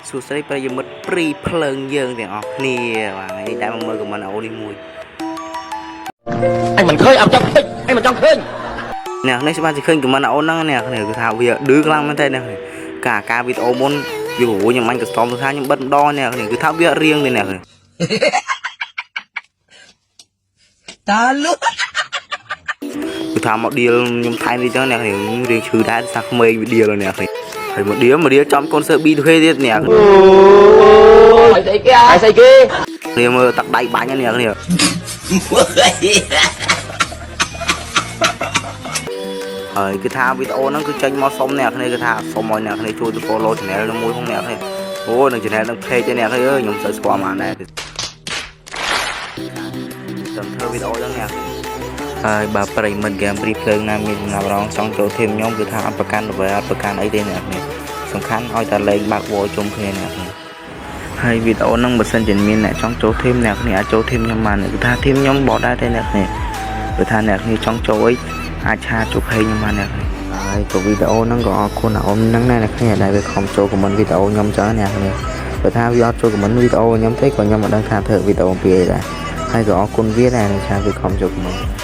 សួស្តីប្រិយមិត្តព្រីភ្លើងយើងទាំងអស់គ្នាបាទថ្ងៃនេះតែមកមើល comment អូនេះមួយ អញមិនឃើញអត់ចង់ឃើញអញមិនចង់ឃើញ អ្នកនេះច្បាស់ជាឃើញ comment អូនហ្នឹងអ្នកនេះគឺថាវាឌឺខ្លាំងមែនតើអ្នកនេះកាការវីដេអូមុនវាព្រោះខ្ញុំអញកស្ទមទៅថាខ្ញុំបិទម្ដងអ្នកនេះគឺថាវារៀងទេអ្នកនេះ តាលុ គឺថាមកឌៀលខ្ញុំថែមនេះចឹងអ្នកនេះរៀងឈឺដែរថាក្មេងវាឌៀលអ្នកនេះហើយមកឌៀលមកឌៀលចំកូនសើ B2K ទៀតអ្នក យស្អីគេអើស្អីគេ នេះមើលទឹកដៃបាញ់ហ្នឹងអ្នកនេះហើយគឺថាវីដេអូហ្នឹងគឺចេញមកសុំអ្នកគ្នាគឺថាសុំឲ្យអ្នកគ្នាជួយទៅ follow channel នឹងមួយផងអ្នកគ្នាអូនឹង channel នឹង page ឯអ្នកគ្នាអើយខ្ញុំសូវស្គាល់ហ្មងដែរតាមធ្វើវីដេអូហ្នឹងអ្នកហើយបើប្រិយមិត្ត game ព្រីភ្លើងណាមានចំណាប់អារម្មណ៍ចង់ចូល team ខ្ញុំគឺថាអត់ប្រកាន់ level អត់ប្រកាន់អីទេអ្នកគ្នាសំខាន់ឲ្យតែលេងបើកវល់ជុំគ្នាអ្នកគ្នាហើយវីដេអូហ្នឹងបើសិនជាមានអ្នកចង់ចូល team អ្នកគ្នាអាចចូល team ខ្ញុំបានគឺថា team ខ្ញុំបកដែរទេអ្នកគ្នាគឺថាអ្នកគ្នាចង់ចូលអីអាច chat ចូល page ខ្ញុំបានអ្នកគ្នាហើយក៏វីដេអូហ្នឹងក៏អរគុណអាអ៊ំហ្នឹងដែរអ្នកគ្នាដែលវាខំចូល comment វីដេអូខ្ញុំចឹងអ្នកគ្នាបើថាវាអត់ចូល comment វីដេអូខ្ញុំទេក៏ខ្ញុំមិនដឹងថាធ្វើវីដេអូពីអីដែរហើយក៏អរគុណវាដែរដែលថាវាខំចូល comment។